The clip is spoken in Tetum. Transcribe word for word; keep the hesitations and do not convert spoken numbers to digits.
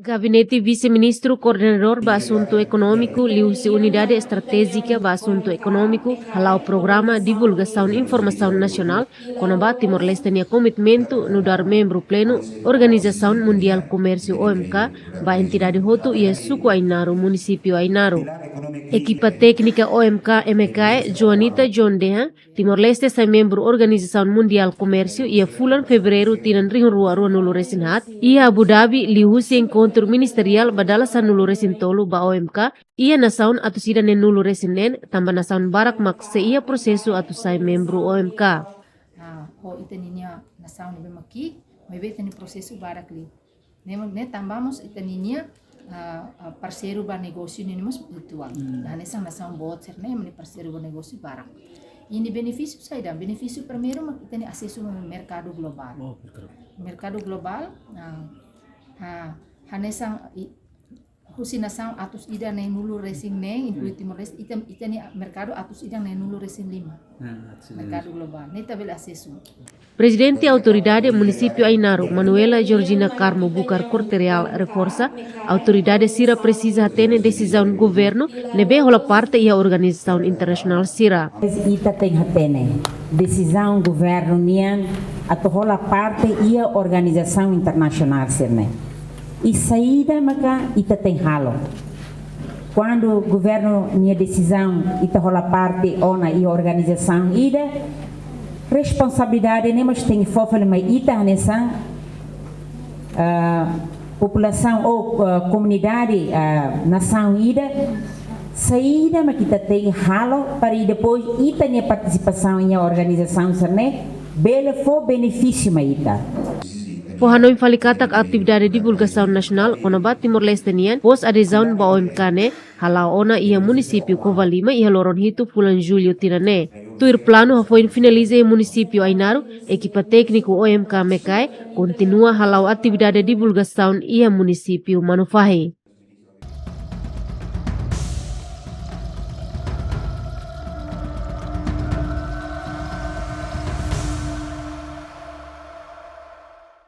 Gabinete Vise-Ministru Koordenadór ba Asuntu Ekonómiku liuhusi Unidade Estratéjika ba Asuntu Ekonómiku hala'o programa divulgasaun informasaun nasionál kona-ba Timor-Leste nia komitmentu nu'udar membru plenu Organizasaun Mundiál Komérsiu, O M K, ba entidade hotu iha suku Ainaro, munisípiu Ainaro. Ekipa téknika O M K MKE Joanita John dehan, Timor-Leste sai membru Organizasaun Mundiál Komérsiu iha fulan Fevereiru tinan rihun rua ruanulu resin haat, iha Abu Dhabi, liuhusi enkontru ministeriál ba dala sanulu resin tolu ba O M K, iha nasaun atus ida neenulu resin neen, tanba nasaun barak mak sei iha prosesu atu sai membru O M K. Ah, ho ita-nia nasaun ne'ebé mak ki'ik, maibé ita-nia prosesu barak liu. Ne'e, ne'e tanba mós ita-nia, ah, ah, parseiru ba negósiu ne'e mós uitoan. Hmm. Hanesan nasaun boot sira-ne'e mak nia parseiru ba negósiu barak. Nia benefísiu saida? Benefísiu primeiru mak ita-nia asesu ba merkadu globál. Oh, merkadu. Merkadu globál, ah, ah, hanesan i-, husi nasaun atus ida neenulu resin neen, inklui, hmm, Timor-Leste, ita, ita-nia merkadu atus ida neenulu resin lima. Ah, atus ida. Merkadu globál. Ne'e ita bele asesu. Prezidente Autoridade Munisípiu Ainaro, Manuela Georgina Carmo Bucar Corte-Real, reforsa, autoridade sira presiza hatene desizaun governu ne'ebé hola parte iha organizasaun internasionál sira. Ita tenke hatene desizaun governu nian atu hola parte iha organizasaun internasionál sira-ne'e. I saida maka ita tenke halo? Kuandu governu nia desizaun ita hola parte ona iha organizasaun ida, responsabilidade ne'e mós tenke fó fali mai ita hanesan, ah, populasaun ou, ah, komunidade, ah, nasaun ida, saida mak ita tenke halo para i depois ita-nia partisipasaun iha organizasaun sira-ne'e bele fó benefísiu mai ita. Fó hanoin fali katak atividade divulgasaun nasionál kona-ba Timor-Leste nian pós adezaun ba O M K ne'e hala'o ona iha munisípiu Covalima iha loron hitu fulan Jullu tinan ne'e. Tuir planu hafoin finaliza iha munisípiu Ainaro, ekipa tékniku O M K MKE kontinua hala'o atividade divulgasaun iha munisípiu Manufahi.